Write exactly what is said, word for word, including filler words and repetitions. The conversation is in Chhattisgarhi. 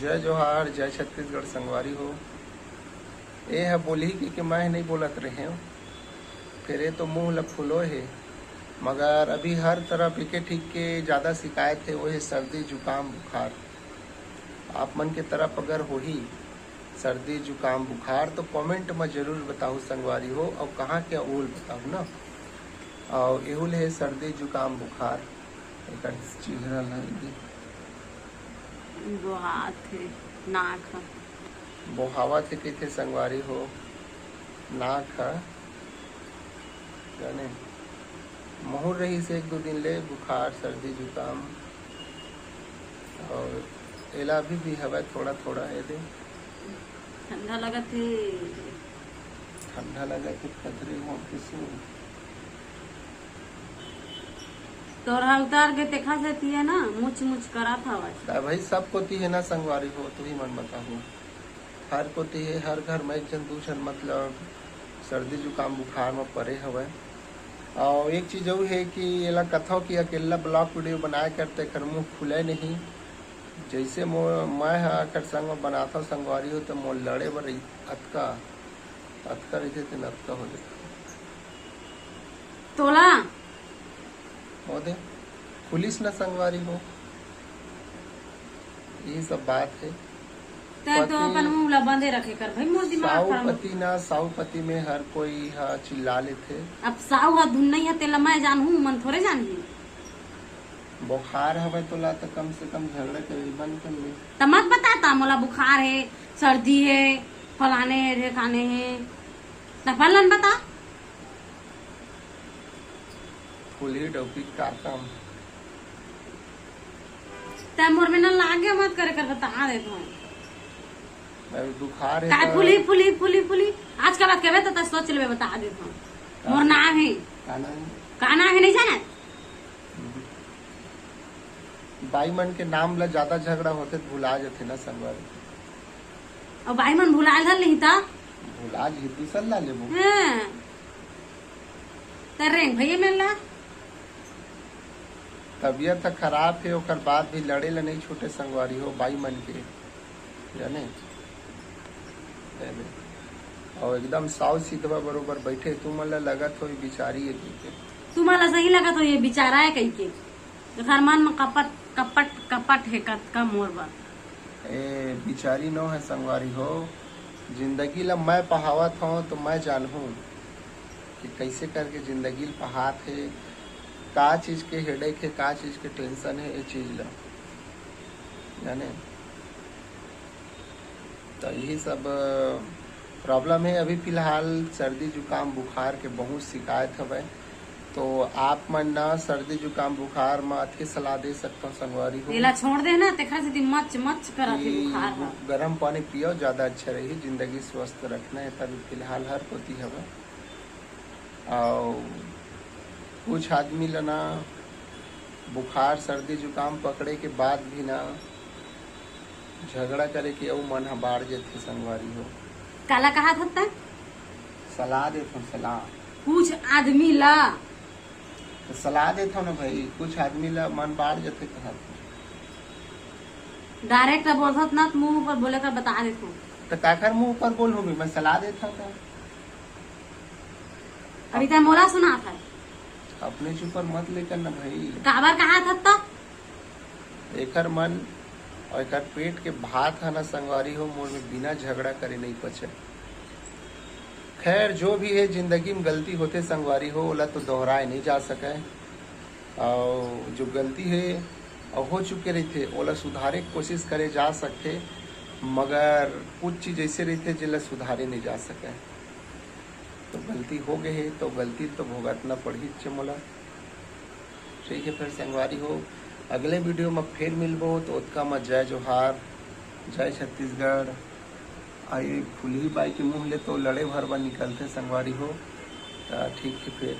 जय जोहार, जय छत्तीसगढ़ संगवारी हो। ए ह बोलही कि, कि मैं नहीं बोलत रहेंव, फेर ए तो मुंह ल फुलोय हे, मगर अभी हर तरफ एके ठीक के ज्यादा शिकायत हे, वो हे सर्दी, जुकाम, बुखार। आप मन के तरफ अगर होही सर्दी, जुकाम, बुखार, तो comment म जरूर बताहू संगवारी हो, अउ कहाँ के ओल बताहू ना। अउ एहू ले हे सर्दी, जुकाम, बुखार, एकर चेहरा ल दे। बोहात हे, नाक ह। बोहावत हे कहिथे संगवारी हो, नाक ह, जाने महूं रहिस एक दो दिन ले बुखार, सर्दी, जुकाम, अउ एला अभी भी हवय थोड़ा थोड़ा, ए दे। ठंडा लगत हे। ठंडा लगत हे, पथरी हो किसू। तोर हा उतार के तेखा सेती हे ना, मुच मुच करत हवय। त भाई, सब कोती हे ना संगवारी हो, तुही मन बताहू। हर कोती हे, हर घर में एक झन, दू झन, मतलब, सर्दी जुकाम बुखार में परे हवय। अउ एक चीज अउ हे कि एला कथव कि अकेल्ला vlog video बनाए कर तेकर मुंह खुले नहीं। जइसे मो-, मैं ह एकर संग में बनाथव संगवारी हो, त मोर लड़े बर अतका, अतका रहिथे, तेन अतका हो जाथे। तोला? हो दे, खुलिस न संगवारी हो, यही सब बात हे। तैं तो पति अपन मुंह ला बंदे रखे कर भाई, मोर दिमाग साऊ खराब पति होथे। ना, साऊ पति में हर कोई ह चिल्ला लेथे। अब साऊ ह धुन नहीं ह, तेला मैं जानहूं, मन थोरे जानही। बुखार हवय तोला, त कम से कम झगड़ा करे बंद कर ले। त मत बता ता मोला बुखार हे, सर्दी हे, फलाने हे, ढेकाने हे, त अपन लन बता। फुलही डौकी का काम? तै मोर में ना लागे मत करे कर, बता देत हूं। अरे बुखार हे काय त फुलही, फुलही, फुलही, फुलही? आज के बाद कहबे त तै सोच लेबे, बता देत हूं। का? मोर नाम हे। का नाम हे? का नाम हे, नहीं जानत? बाई मन के नाम ला ज्यादा झगड़ा होथे त भुला जथे ना संगवारी। अउ बाई मन भुला घल नहीं त? भुला जी, दूसर ला लेबो। हां। त रेंग भैया मेर ला। तबियत ह खराब हे, ओकर बाद भी लड़े ला नहीं छूटे संगवारी हो बाई मन के, जाने। अउ एकदम साव सिधवा बरोबर बैठे, तुमन ला लगत हो ये बिचारी हे कहिके। तुमन ला सही लगत हो ये बिचारा हे कहिके। एकर मन म कपट, कपट, कपट हे कतका मोर बर। ए बिचारी नो हे संगवारी हो, जिंदगी ला मैं पहावत हंव तो मैं जानहूं कि कइसे करके जिंदगी ल पहात हे, का चीज के headache हे, का चीज के tension हे, ए चीज ला जाने। त यही सब problem हे। अभी फिलहाल सर्दी जुकाम बुखार के बहुत शिकायत हवय, तो आप मन ना सर्दी जुकाम बुखार म अतके सलाह दे सकथव संगवारी हो। एला छोड़ दे ना, तेखर सेती मच मच करत हे कि बुखार ह। गरम पानी पियो, ज्यादा अच्छा रही, जिंदगी स्वस्थ रखना हे। त अभी फिलहाल हर कोती हवय। अउ कुछ आदमी ल ना बुखार, सर्दी, जुकाम पकड़े के बाद भी ना झगड़ा करे के अउ मन ह बाढ़ जथे संगवारी हो। काला कहा था तैं? सलाह देथव, सलाह। कुछ आदमी ला। त सलाह देथव ना भाई, कुछ आदमी ला मन बाढ़ जथे कहा था। Direct बोलथव ना, त मुंह ऊपर बोले कर बता देथव। त काखर मुंह ऊपर बोलहूं मैं, सलाह देथव त। अभी तैं मोला सुनात हस। अपने ऊपर मत लेकर ना भाई। काबर कहा था त? एकर मन अउ एकर पेट के भात ह ना संगवारी हो, मोर में बिना झगड़ा करे नहीं पचे। खैर, जो भी हे, जिंदगी में गलती होथे संगवारी हो, ओला तो दोहराए नहीं जा सकय। अउ जो गलती हे अउ हो चुके रहिथे, ओला सुधारे के कोशिश करे जा सकथे, मगर कुछ चीज ऐसे रहिथे, जेला सुधारे नहीं जा सकय। तो गलती हो गए हे, तो गलती तो भुगतना पड़ही च मोला। ठीक है, फिर संगवारी हो, अगले video में फिर मिलबो, तो ओतका में जय जोहार, जय छत्तीसगढ़। आई फुलही बाई के मुंह ले तो लड़े भर बार निकलथे संगवारी हो। त ठीक है, फिर